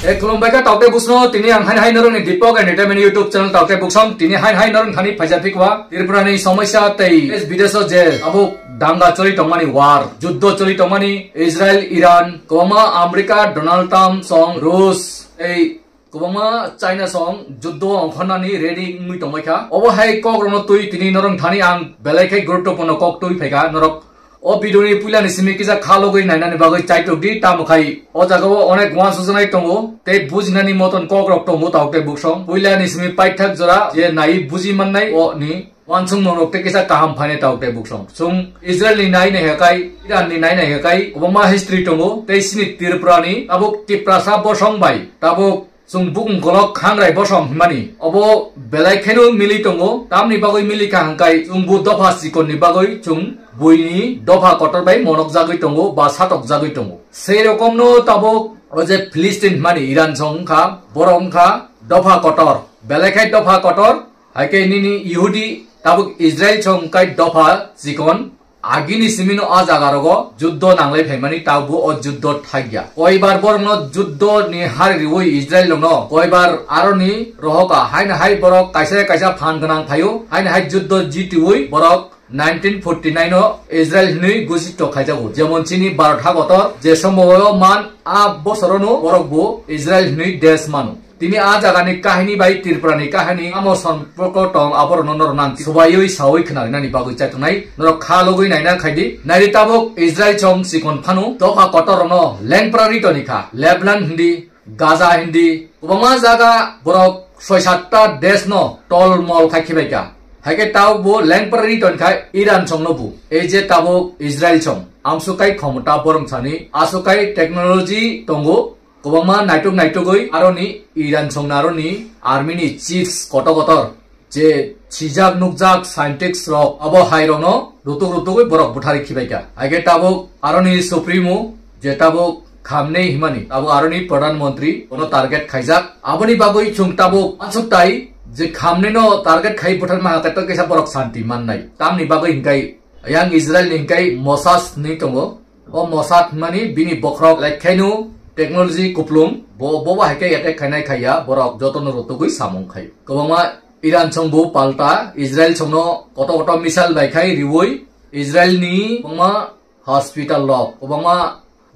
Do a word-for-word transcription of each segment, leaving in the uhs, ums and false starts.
E, khulumbai kha taukte busno, tini ang hain hain norokni Deepak Entertainment YouTube channel taukte buksong, tini hain hain norok thani phaijak phikwa, Tripura ni somosya tei desh bidesh o je abo danga choli tongmani war, juddo choli tongmani Israel, Iran, kwbangma America, Donald Trump song, Rus, tei kwbangma China song juddo ongkhornani ready wngwi tongbai kha. Obo hai kok rokno twi tini norok thani ang belai khe guruttopurno kok twi phaikha norok. O video ni puila ni simi kisa kha logwi nainani bagwi chaitok di, tamo khai o jaga o onek uansukjaknai tongo tei bujinani moton kok rok tongo taukte buksong. Puila ni simi paithak jora je nai buji mannai o ni uansukmung rok tei kisa kaham phainai taukte buksong. Chwng Israel ni nai nai hekai, Iran ni nai nai hekai, kwbangma history tongo tei chini Tripura ni tabuk Tiprasa bosong bai tabuk chwng bukung kolok khangrai bosong hwnmani obo belai kheno mili tongo. Tamni bagwi mili kha hwnkhe chwng bo dopha chikon ni bagwi chwng buini dopha kotor bai monok jagwi tongo ba satok jagwi tongo. Sei rokomno tabuk o je Philistine hwnmani Iran song wngkha, borok wngkha dopha kotor, belai khai dopha kotor, hai khe nini Yehudi tabuk Israel song wngkha dopha chikon. Agini simino a jaga rogo juddo nanglai phaimani, tabuk o juddo thakya. Koibar borokno juddo ni hari riwi Israel rokno koibar aroni rohoka, haino hai borok kaisa kaisa phan gwnang phaio, haino hai juddo jitiwi borok nineteen forty nine o Israel hinwi gusito khaijago. Jemon chini Bharat hakotor je somoyo man a bosorono borok bo Israel hinwi desh mano. Tini a jagani kahini bai Tripura ni kahini amo somporko tong, aborokno norok nang subaiwi sawi khnarinani bagwi chaitongnai norok kha logwi naina khaidi. Naidi tabuk Israel chong chikon phano dopha kotor rokno lengpra ri toni kha. Lebanon hindi, Gaza hindi, kwbangma jaga borok soi satta desh no tol mol khai khibai kha. Haikhe tabuk bo lengpra ri toni kha Iran chong no bu. Ei je tabuk Israel chong amsukai khomota borong sani asukai technology tongo. Kwbangma naitok naitogwi aroni Iran songni aroni army ni chiefs kotor kotor je sijak nukjak scientist rok abo hai rokno rutuk rutugwi borok buthari khibai kha. Haikhe tabuk aroni supremo je tabuk Khamenei himani tabuk aroni pradhan mantri bono target khaijak. Aboni bagwi chwng tabuk aswk tai je Khamenei no target khai buthar ma khe to kisa borok santi mannai. Tamni bagwi hinkai yang Israel ni hinkai Mossad ni tongo. O Mossad hwnmani bini bokhorok lekhaino technology kuplung, bo, bo bai hai khe attack khainai khaiya, borok jotono rotogwi samung khai. Kwbangma Iran chwngbo palta Israel chwngno koto koto missile bai khai riwi Israel ni kwbangma hospital rok, kwbangma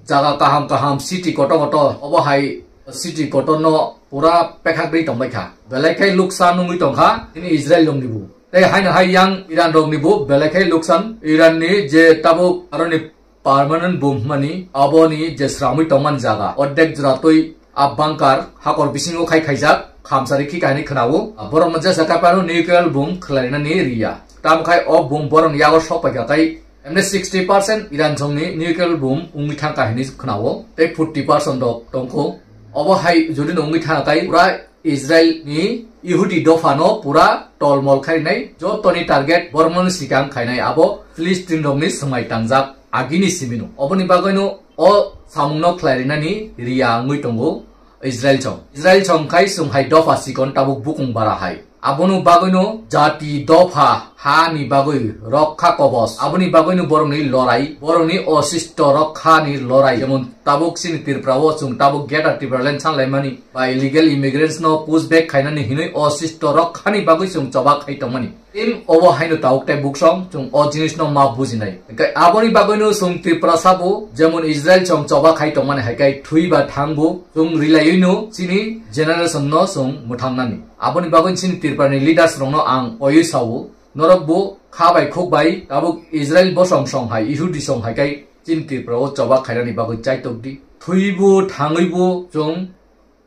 jaga kaham kaham city koto koto, obo hai city kotor no pura pekhak ri tongbai kha. Belai khai luksa nungwi tongkha, ini Israel rokni bo. Tei haino hai yang Iran rokni bo belai khai luksan. Iran ni je tabuk aroni permanent bomb hwnmani, aboni je sramwi tongmani jaga, ordek jora twi a bunker hakor bisingo khai khaijak, khamsari khi kahinwi khwnao. Borokno jesa kaipano nuclear bomb khwlainani riya. Tamo khai o bomb borokni yago sok paikha tei emni sixty percent Iran songni nuclear bomb wngwi thangkha hinwi khwnao, tei forty percent rok tongkho. Obo hai jodi no wngwi thangkha tei pura Israel ni Yehudi dopha no pura tolmol khainai, jotoni target bormoni sikang khainai abo Philistine rokni swmai tangjak agini simino. Oboni bagwino o samungno khlairinani riya wngwi tongo Israel chong. Israel chong khai chwng hai dopha sikon tabuk bukung bara hai. Abono bagwino jati dopha ha ni bagwi rokha kobos. Aboni bagwino borokni lorai, borokni osisto rokha ni lorai. Jemon tabuk chini Tripura o chwng tabuk Greater Tipraland sanlaimani ba illegal immigrants no push back khainani hinwi osisto rokha ni bagwi chwng choba khai tongmani. Im obo haino tabuk tei buksong chwng o jinis no ma bujinai. Hingke aboni bagwino chwng Tripura sabo jemon Israel chwng choba khai tongmani hai khe thwi ba thangbo chwng rilaiyino chini generation no chwng mwthangnani. Aboni bagwi chini Tripura ni leaders rokno ang oyui sao, norok bo kha bai khuk bai tabuk Israel bosong song hai, Yehudi song hai kai chini Tripura o choba khainani bagwi chaitok di. Thwibo thangwibo chwng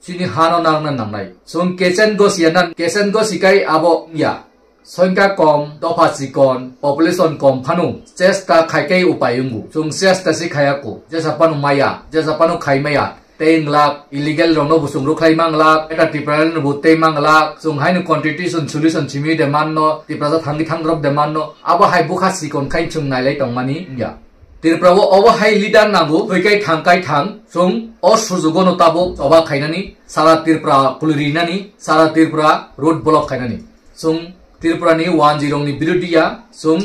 chini hano nangna nangnai. Chwng kechen gosi ya nan, kechen gosi kai abo ya. Songkha kom, dopha chikon, population kom phano chesta khai kai upai wngo. Chwng chesta si khaya ko. Jesa phano maya, jesa phano khai maya. Tei wng lak, illegal rokno bo chwng rwkhlai mang lak, eta Tipraland no bo tei mang lak, chwng haino constitution solution simi de manno, Tiprasa thangwi thangdrop de manno, abo hai bwkha sikon khai chwng nailai tongmani wngya. Tripura o obo hai leader nango, thwi kai thang kai thang, chwng o sujugo no tabuk choba khainani, sara Tripura kulirinani, sara Tripura road block khainani. Chwng Tripura ni wanjwi rokni birodhi ya, chwng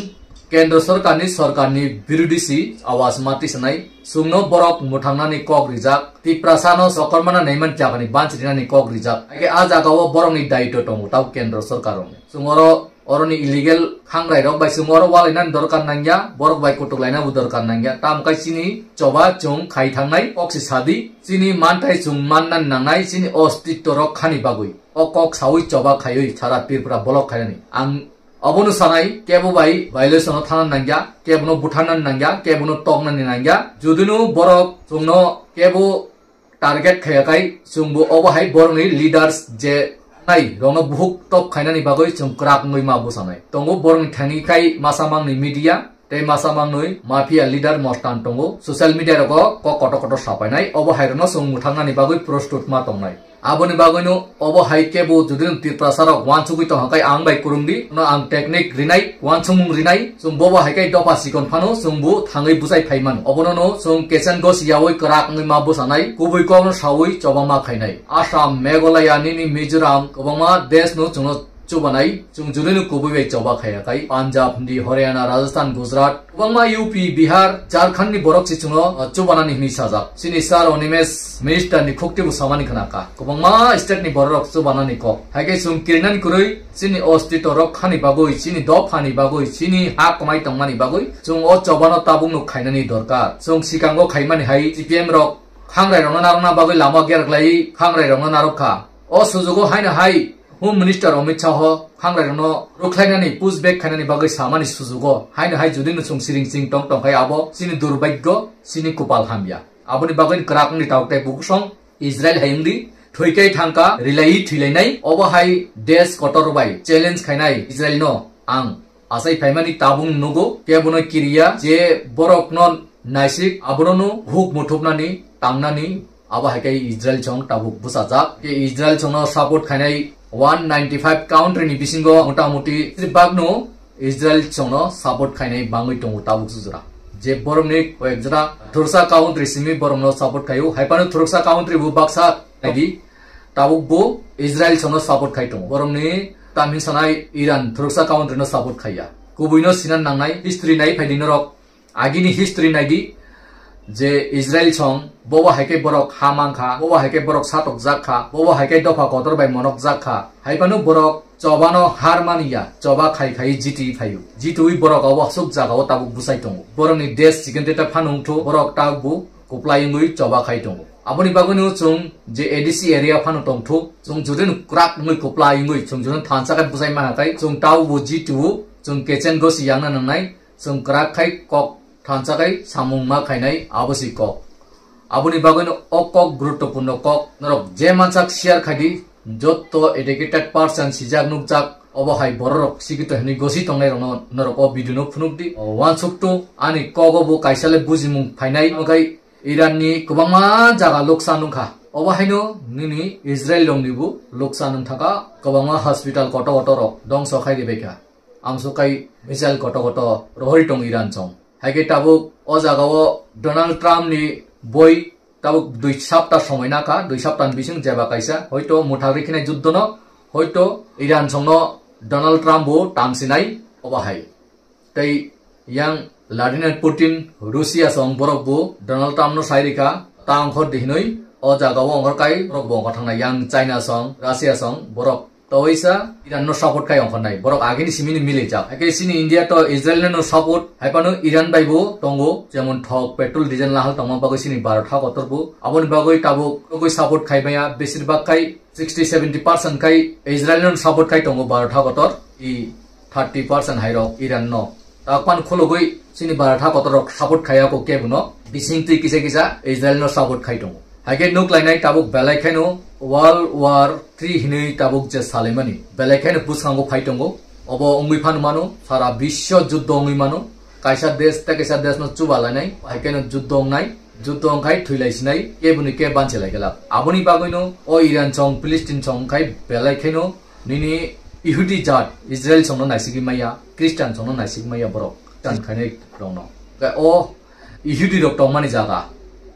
Kendro sorkarni, sorkarni birodhi si awas ma tisanai. Chwngno borok mwthangnani kok rijak. Tiprasano sokormana naiman chakani banchirinani kok rijak. Age a jagao borokni daitw tongo tao kendro sorkarrokni. Chwng oro, oroni illegal khangrairok bai chwng oro walainani dorkar nangya, borok bai kutuk lainabo dorkar nangya. Tamkai chini choba chwng khai thangnai kok si sadi. Chini manthai chwng mannani nangnai, chini ostitto rok khani bagwi. O kok sawi choba khaiwi sara Tripura block khainani. Ang Obono sanai, kebo bai violation o thana nangya, kebono butharna nangya, kebono toknani nangya. Judino borok chwngno kebo target khaya kai, chwngbo obo hai borokni leaders je nai rokno buhuk top khainani bagwi chwng kwrak wngwi ma bwsanai. Tongo borokni thani kai masa mangni media, tei masa mangni mafia leader mostan tongo. Social media rogo kok kotor kotor sapainai, obo hai rokno chwng mwthangnani bagwi prostut ma tongnai. Aboni bagwino obo hai kebo jodi nwng Tiprasa rok wansugwi tongkha khe ang bai kwrwngdi, no ang technique rinai, wansukmung rinai, chwng bobo hai khe dopha sikon phano chwngbo thangwi bwsai phai mano. Obono no chwng kechen gosi yaui kwrak wngwi ma bwsanai, kubui kokno saui choba ma khainai. Assam, Meghalaya, nini Mizoram, kwbangma desh no chwngno chubanai, chwng judino kubui bai choba khaiya kai. Punjab, hindi, Haryana, Rajasthan, Gujarat, kwbangma U P, Bihar, Jharkhand ni borok se chwngno, uh, chubanani hwnwi sajak. Chini sir Animesh minister ni khukti bo samani khna kha. Kwbangma state ni borok rok chubanani kok. Hai khe chwng kirinani kwrwi chini ostito rok khani bagwi, chini dophani bagwi, chini ha kwmai tongmani bagwi chwng o chobano tabukno khainani dorkar. Chwng sikango khaimani hai C P M rok khangrai rokno narwkna bagwi lama gerklai khangrai rokno narwk kha. O sujugo haino hai Home Minister Amit Shah o khangrai rokno rwkhlainani push back khainani bagwi samani sujugo haino hai judino chwng siring ching tong tong khai abo chini durbhagyo, chini kupal hamya. Aboni bagwi kwrak wngni tabuk tei bukusong Israel hai wngdi thwikai thangka rilaiwi thwilainai obo hai desh kotor bai challenge khainai Israel no ang Asai phaimani tabuk nugo, kebono kiriya, je borokno naisik, abono huk muthupnani, tangnani, abo hai khe Israel chong tabuk bwsajak. Khe Israel chongno support khainai one ninety five country ni bisingo mota moti bagno Israel chongno support khainai bangwi tongo tabuk sujra. Je borokni koyek jora thursa country simi borokno support khaio, haipano thursa country bo baksa naidi. Tabuk bo Israel songno support khai tongo. Borokni tamni sanai Iran thuruksa country no support khaiya. Kubui no sinan nangnai history nai phaidi norok. Agini history naidi je Israel song bobo hai khe borok ha mang kha, bobo hai khe borok satok jak kha, bobo hai khe dopha kotor bai monok jak kha. Haipano borok chobano har mani ya, choba khai khai jiti phaio. Jitui borok obo asuk jaga o tabuk bwsai tongo. Borokni desh chicken teta phano wngthu, borok tabuk bo kuplai wngwi choba khai tongo. Aboni bagwino chwng je A D C area phano tongthu, chwng judino kwrak wngwi kuplai wngwi chwng judino thansa khe bwsai maha khai chwng tau bo jitio chwng kechen gosi yangna nangnai, chwng kwrak khai kok thansa khai samung ma khainai abo si kok. Aboni bagwino o kok guruttopurno kok norok je mansak share khaidi, jotto educated person sijak nukjak obo hai bororok sikito hinwi gosi tongnai rokno norok o video no phunuk di. O wansuk to ani kogo bo kaisa le bujimung phainai, omo khai Iran ni kwbangma jaga luksan wngkha. Obo haino nini Israel rokni bo luksan wngthaka, kwbangma hospital kotor kotor rok dongso khai ribaikha. Amsuk khai missile kotor kotor rohori tong Iran chong. Hai khe tabuk o jaga o Donald Trump ni boi tabuk dui sapta somoi nakha, dui sapta ni bising jeba kaisa hoito muthagri khinai juddo no hoito Iran song no Donald Trump bo tamsinai obo hai. Tei yang Vladimir Putin Russia song borok bo Donald Trump no sai rikha ta ongkhor di hinui o jaga o ongkhor kai borok bo ongkhor thangnai yang China song Russia song borok Toisa Iran no support khai ongkhornai. Borok agini simini milijak. Hakhe chini India to Israel no support, haipano Iran bai bo tongo. Jemon thok, petrol, diesel nahal tongma bagwi chini Bharat ha kotor bo. Aboni bagwi tabuk togwi support khai maya. Besir bak khai sixty seventy percent khai Israel no support khai tongo Bharat ha kotor. I thirty percent hai rok Iran no. Takpan khulugwi chini Bharat ha kotor rok support khaiya ko kebo no. Bising twi kisa kisa Israel no support khai tongo. Haikhe nuk lainai tabuk belai kheno World War three hinwi tabuk je salaimani. Belai kheno bwskango phai tongo. Obo wngwi phano mano, sara biswo juddo wngwi mano. Kaisa desh tei kaisa desh no chuba lainai, haikhe no juddo wngnai, juddo wngkhai thwi lai sinai, keboni ke banchi lai kela. Aboni bagwi no o Iran song, Palestine song khai belai kheno nini Ihudi jat, Israel song no naisigwi maya, Christian song no naisigwi maya borok. Tan khainai rok no. Khe o Ihudi rok tongmani jaga.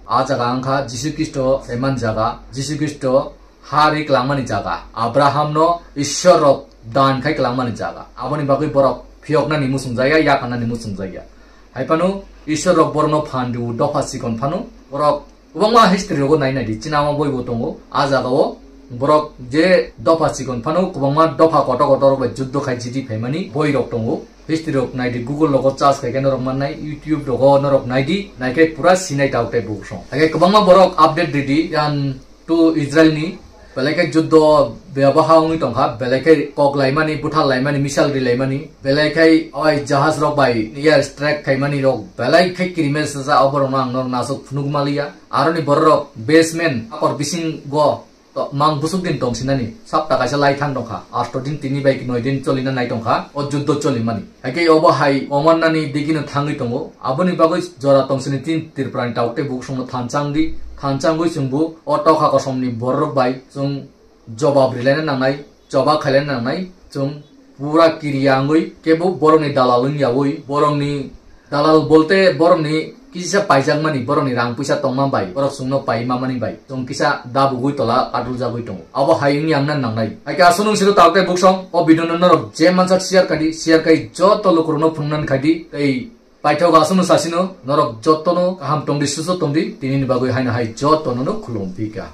A jaga wngkha Jisu Khristo saiman jaga. Jisu Khristo ha ri kwlangmani jaga. Abraham no Ishwar rok dan khai kwlangmani jaga. Aboni bagwi borok phiyoknani muchungjakya, yakarnani muchungjakya. Hai phano Isor rok borokno phan rw dopha chikon phano borok kwbangma history rogo nai nai di, chini ama boi bo tongo. A jaga o borok je dopha chikon phano kwbangma dopha kotor kotor rok bai juddo khai jidi phaimani boi rok tongo. History rok nai di, Google rogo search khai khe norok mannai, YouTube rogo norok nai di, nai khe pura sinai ta ok tei buksong. Hai khe kwbangma borok update ridi, yan to Israel ni, belai khe juddo bebaha wngwi tongkha, belai khe kok laimani, buthar laimani, missile ri laimani, belai khe oi jahaj rok bai air strike khaimani rok, belai khe kirimes sa oborokno ang norok nasuk phunuk maliya. Aroni borok basement akor bisingo to mang busuk din tongsinani, sapta kaisa lai thang tongkha, asto din tini bai noi din cholina nai tongkha, o juddo cholimani. Hai khe obo hai oman nani digino thangwi tongo. Aboni bagwi jora tongsini tin Tripura ni tauk tei buksongno thanchang di, thanchangwi chwngbo o tokha kosomni borok bai chwng jobab rilaina nangnai, choba khailaina nangnai. Chwng pura kiriya wngwi kebo borokni dalal wngyawi, borokni dalal bolte borokni kisa paijakmani, borokni rang puisa tongma bai, borok chwngno pai mamani bai chwng kisa dabugwi tola kaduljagwi tongo. Abo hai wngya wngna nangnai. Hai khe aswk nung siro tauk tei buksong, o video no norok je mansak share khai di, share khai joto lukurokno phunuknani khai di, tei paithak aswkno sasino norok jotono kaham tong di, susto tong di, tinini bagwi haino hai jotono no khulum phi kha.